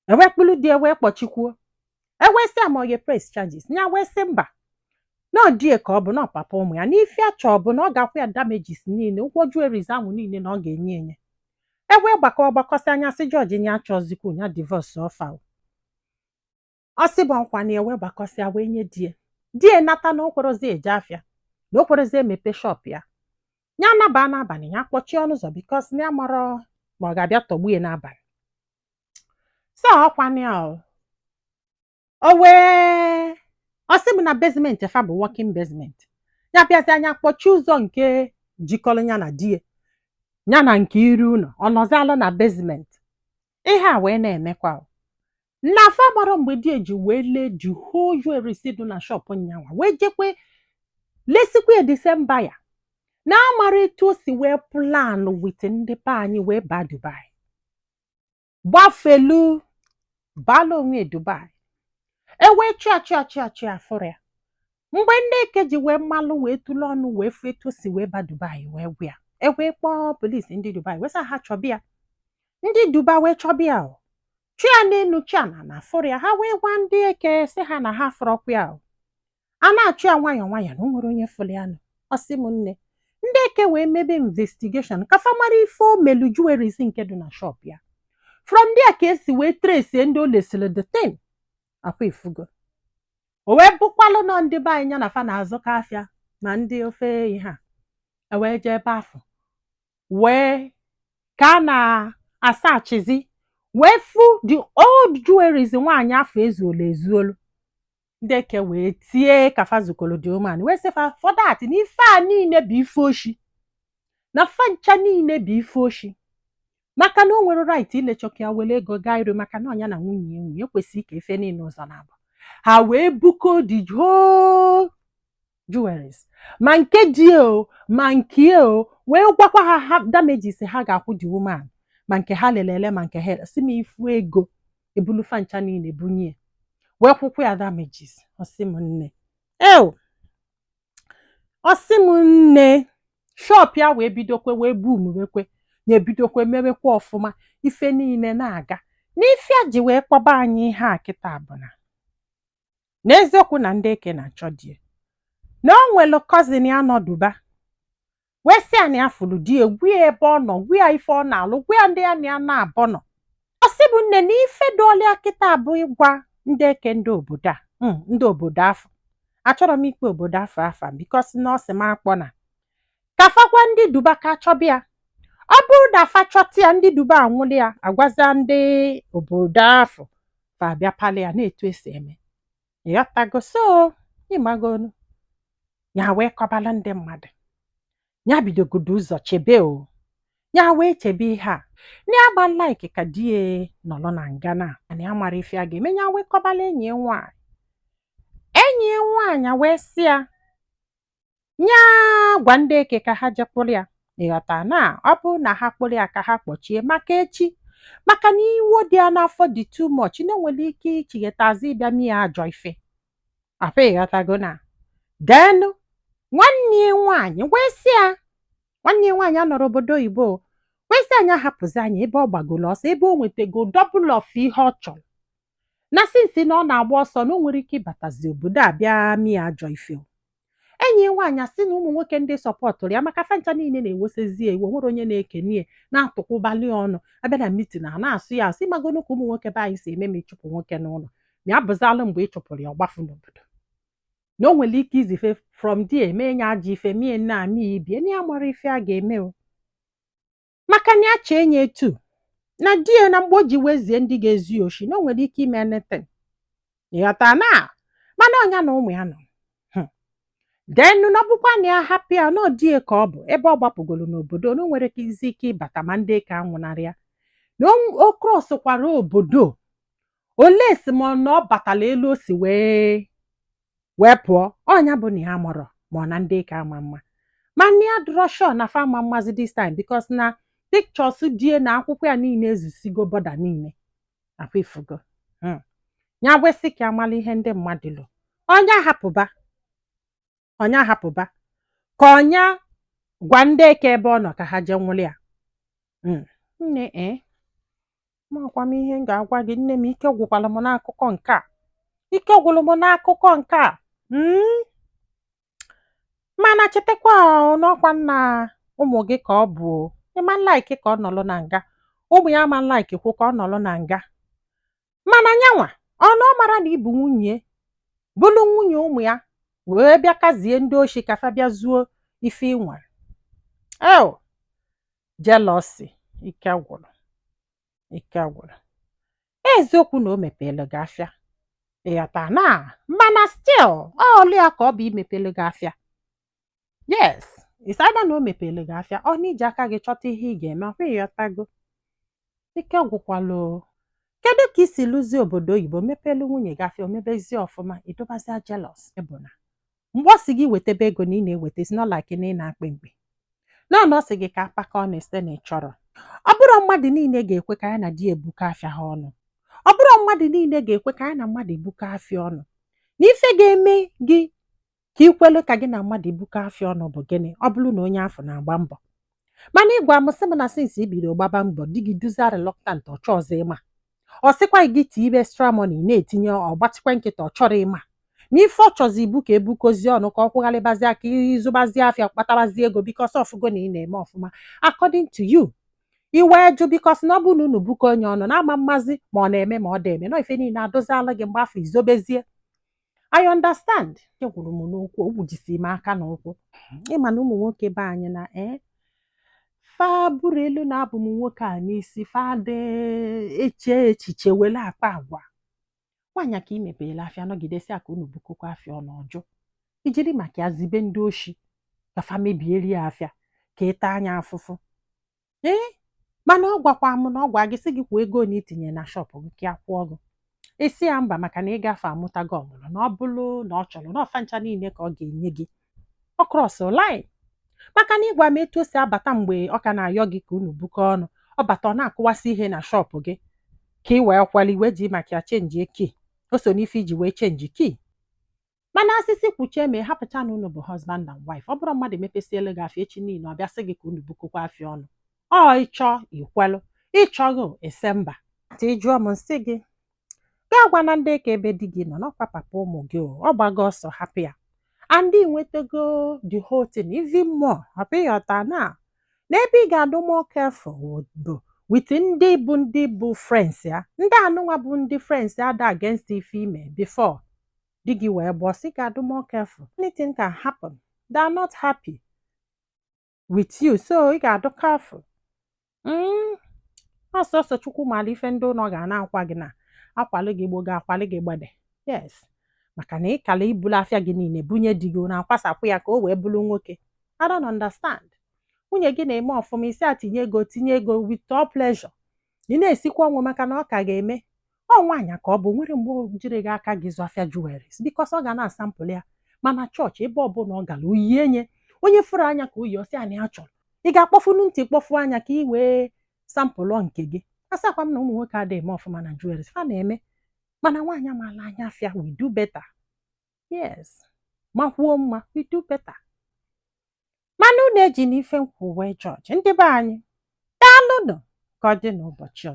Ewee kpụlụ di ya wee kpọchikwuo, ewee sị ya ma ọ ga press charges. Ya wee sị mba, na ọ die ka ọ bụ na ọ papa ụmụ ya na ife achọ bụ na ọ ga-akwụ ya damages niile, ụgwọ jewelries ahụ niile na ọ ga-enye enye. Ewee gbakọ gbakọsị anya, sị jọji ya achọzikwu ya divorce ọfa. Ọ sị bụ nkwa na ewe gbakọsịa wee nye die. Die nata na o kwerozi eje afịa, na o kwerozi emepe shop ya. Ya naba n'abalị, ya kpọchie ọnụ ụzọ, because na ya marọ ma ọ ga-abịa tọgbu ya n'abalị. So ọkwana ya o, o wee ọ sị m na basement fa bụ working basement. Ya bịazi anya kpọchie ụzọ nke jikọrọ ya na die ya na nke iru ụlọ, ọ nọzialụ na basement. Ihe a wee na-emekwa o. Na afa gbara mgbe di eji wee lee the whole jewelries dị na shop nyanwa, wee jekwe lesikwa ya Disemba ya na amara etu o si wee plan with ndị be anyị wee baa Dubai, gbafelu baala onwe Dubai. Ewee chịa chịa chịa chịa fụrụ ya. Mgbe ndị eke ji wee mmalụ wee tụlee ọnụ wee fụ etu o si wee ba Dubai, wee gwa ya, ewee kpọọ polisi ndị Dubai wee sị ha chọbịa. Ndị Dubai wee chọbịa o, chịa n'elu chịa na na fụrụ ya. Ha wee gwa ndị eke sị ha na ha fụrọkwa ya o. A na-achụ ya nwayọọ nwayọọ na o nwere onye fụrụ ya nụ. Ọ sị m nne, ndị eke wee mebe investigation ka fa mara ife o melu jewelries nke dị na shop ya. From there ka esi wee trace ndị o lesịrị the thing akwa ifugo. O wee bụkwalụ nọ ndị be anyị ya na fa na-azụkọ afịa ma ndị ofe ihe a. E wee jee ebe afọ wee ka a na-asachizi wee fụ the old jewelries nwaanyị afọ ezuolu ezuolu. Ndị eke wee tie ka fa zukọrọ the woman, wee sị fa for that na ife a niile bụ ife oshi, na fa ncha niile bụ ife oshi, maka na o nwere right ilechọka ya were ego gaa iru, maka na ọnya na nwunye ya nwunye ekwesịghị ka ife niile ụzọ na-abụ. Ha wee buko the whole jewelries, ma nke di o ma nke o, wee gwakwa ha ha damages ha ga-akwụ the woman, ma nke ha lelele ma nke ha si m ifu ego ebulufa ncha niile bunye, wee kwụkwa ya damages. Ọsị m nne ew, ọsị m nne, shop ya wee bidokwe wee boom, wekwe ya ebidokwe mewekwa ọfụma, ife niile na-aga n'ife a ji wee kpọba anyị. Ihe a kịta bụ na n'eziokwu na ndị eke na-achọ die, na o nwere cousin ya nọ Dubai, wee sị ya na ya fụrụ di ya, gwa ya ebe ọ nọ, gwa ya ife ọ na-alụ, gwa ya ndị ya na ya na-abọ nọ. Ọ sị bụ nne, na ife dụọla kịta bụ ịgwa ndị eke ndị obodo a, ndị obodo afọ. Achọrọ m ikpe obodo afọ afa, because na ọ sị m akpọ na ka fa gwa ndị Dubai ka achọbịa. Ọ bụrụ na fa chọta ya, ndị Dubai anwụlị ya, agwazia ndị obodo afọ fa abịa pali ya na-etu esi eme. Ịghọtago? So ịmagonu ya wee kọbala ndị mmadụ ya bidogodo ụzọ chebe o, ya wee chebe ihe a na ya gba like ka di ya nọrọ na nga na na ya mara ife a ga-eme. Ya wee kọbala enyi ya nwaanyị. Enyi ya nwaanyị wee sị ya nya gwa ndị eke ka ha jekpụrụ ya. Ịghọta na ọ bụrụ na ha kpụrụ ya ka ha kpọchie maka echi, maka na iwo dị ya n'afọ dị too much, na enwere ike ichighetazi ịbịa mie ya ajọ ife akwa. Ịghọtago? Na denu nwanne ya nwaanyị wee sị ya, nwanne ya nwaanyị anọrọ obodo oyibo, wee sị anyị ahapụzi anyị ebe ọ gbagoro ọsọ, ebe o nwetago double of ihe ọ chọrọ, na since na ọ na-agba ọsọ na o nwere ike ịbatazi obodo a bịa mie ajọ ife o. Enyi ya nwaanyị asị na ụmụ nwoke ndị sọpọtụrụ ya, maka fancha niile na-ewosezi ya iwe, nwere onye na-ekene ya na-atụkwụbalị ọnụ abịa na meeting a na-asụ ya asị magonu ka ụmụ nwoke be anyị si eme ma ịchụpụ nwoke n'ụlọ, ma ya bụzalụ mgbe ị chụpụrụ ya ọgbafu n'obodo, na o nwere ike izife from there mee ya ajọ ife, mie nne a mie ibie, na ya mara ife a ga-eme o, maka na ya chee ya etu na di ya na mgbe o ji wezie ndị ga-ezu ya oshi, na o nwere ike ime anything. Ịghọta? Na mana ọnya na ụmụ ya nọ denu na ọ bụkwa na ya hapụ ya na ọ di ya ka ọ bụ ebe ọ gbapụgoro n'obodo, na o nwere ike ike ịbata ma ndị ka anwụnarị ya, na o crosskwara obodo ole si ma na ọ batala elu o si wee wee pụọ. Ọnya bụ na ya mụrụ ma ọ na ndị ka ama mma, mana ya dụrọ sure na fa ama mmazi this time, because na pictures die na akwụkwọ ya niile ezusigo border niile akwa ifugo. Ya wesị ka amala ihe ndị mmadụ lụ, onye ahapụba, onye ahapụba ka ọnya gwa ndị eke ebe ọ nọ ka ha jee nwụrụ ya. Nne, ee, Makwa m ihe m ga-agwa gị, nne m. Ike gwụkwara m n'akụkọ nke a, ike gwụrụ m n'akụkọ nke a. Mana chetakwa n'ọkwa nna ụmụ gị ka ọ bụ o. Ịma like ka ọ nọrọ na nga, ụmụ ya ama like kwu ka ọ nọrọ na nga. Mana nyanwa ọ na ọ mara na ịbụ nwunye, bụrụ nwunye ụmụ ya, wee bịa kazie ndị oshi ka fa bịa zuo ife ị nwere. Eo, jealousy, ike gwụrụ, ike gwụrụ. Eziokwu na o mepere gị afịa, ịghọta na, mana still ọ ọlụ ya ka ọ bụ imepere gị afịa. Yes, it's either na o mepere gị afịa, ọ na iji aka gị chọta ihe ị ga-eme ọkwa. Ịghọtago? Ike gwụkwala o. Kedu ka isi lụzie obodo oyibo, mepelu nwunye gị afịa, o mebezie ọfụma, idobazia jealous? Bụ na mgbe ọ sị gị wetebe ego na ị na-eweta, it's not like na ị na-akpị mkpi na ọ sị gị ka akpakọ na site na ị chọrọ. Ọ bụrụ mmadụ niile ga-ekwe ka ya na di ebukọ afịa ha ọnụ, ọ bụrụ mmadụ niile ga-ekwe ka ya na mmadụ ebukọ afịa ọnụ. Na ife ga-eme gị ka ị kwelu ka gị na mmadụ ebukọ afịa ọnụ bụ gịnị? Ọ bụrụ na onye afọ na-agba mbọ. Mana ịgwa m sị m na since ibido gbaba mbọ, di gị duza reluctant, ọ chọọ ọzọ ịma. Ọ sịkwa gị tibe extra money na-etinye, ọ gbatịkwa nkịta, ọ chọrọ ịma na ife ọ chọzi ibu ka ebukozie ọnụ, ka ọ kwụgharịbazie aka, ịzụbazie afịa, kpatabazie ego, because ọfụgo na ị na-eme ọfụma according to you. Iwe jụ, because na ọ bụrụ na unu bukọ onye ọnụ na-ama mmazi ma ọ na-eme ma ọ dị eme nọ, ife niile adoziala gị mgbe afọ izobezie. I understand. Gwụrụ m n'okwu o gbujisi m aka n'ụkwụ. Ịma na ụmụ nwoke be anyị na ee, fa buru elu na abụ m nwoke a n'isi, fa dị eche echiche were akpa agwa. Nwaanyị ka ị mepere afịa, nọgidesi aka unu bukọkwa afịa ọnụ, ọjụ ijiri maka ya zibe ndị oshi ka fa mebieri ya afịa, ka ịta anya afụfụ. Ee, mana ọ gwakwa m na ọ gwa gị sị gị kwuo ego na itinye na shop gị ka ya kwụọ gị. Isi ya mba, maka na ịgafe amụtago ọmụrụ na ọ bụrụ na ọ chọrọ na ọfa ncha niile ka ọ ga-enye gị. Ọ cross line, maka na ịgwa m etu o si abata mgbe ọ ka na-ayọ gị ka unu bukọ ọnụ. Ọ bata, ọ na-akụwasị ihe na shop gị ka ị wee kwali wee ji maka ya change key. O so n'ife iji wee change key. Mana asịsị kwuchie ma ị hapụcha na unu bụ husband and wife. Ọ bụrụ mmadụ emepesiela gị afịa, echi niile ọ bịa sị gị ka unu bukọkwa afịa ọnụ, ọ ịchọ ikwelụ, ịchọghị ese mba. Ta ịjụọ m, nsị gị gaa gwa na ndị ka ebe di gị nọ n'ọkwa papa ụmụ gị o. Ọ gbago ọsọ, hapụ ya and ị nwetago the whole thing, even more. Hapụ, ịghọta na n'ebe ị ga-adụ more careful bụ with ndị bụ friends ya, ndị anụnwa bụ ndị friends ya ada against ife ime before di gị wee gbọọ sị ga-adụ more careful. Anything can happen. They are not happy with you, so ị ga-adụ careful. Ọsọsọ Chukwu maara ife ndị ụlọ ga na-akwa gị na akwalị gị gbogo, akwalị gị gbede. Yes, maka na ịkala ibulu afịa gị niile bunye di gị na akwasapụ ya ka o wee bụrụ nwoke. I don't understand. Nwunye gị na-eme ọfụma, isi a tinye ego, tinye ego with all pleasure. Ị na-esikwa ọnwụ maka na ọ ka ga-eme ọ nwaanyị ka ọ bụ nwere mgbe o jiri gị aka gị zụ afịa jewelries, because ọ ga na-asample ya mana chọọchị, ebe ọbụla ọ gara, oyie nye onye fụrụ anya ka oyi ọsị anyị ya chọrọ. Ị ga-akpọfunu ntị, kpọfu anya ka ị wee sample nke gị. Asakwa m na ụmụ nwoke adịghị eme ọfụma na jewelries, fa na-eme, mana nwaanyị amaala anya afịa. We do better, yes, makwuo mma, we do better. Mana unu eji n'ife nkwụ wee jọji ndị be anyị. Daalụnụ, ka ọ dị n'ụbọchị ọzọ.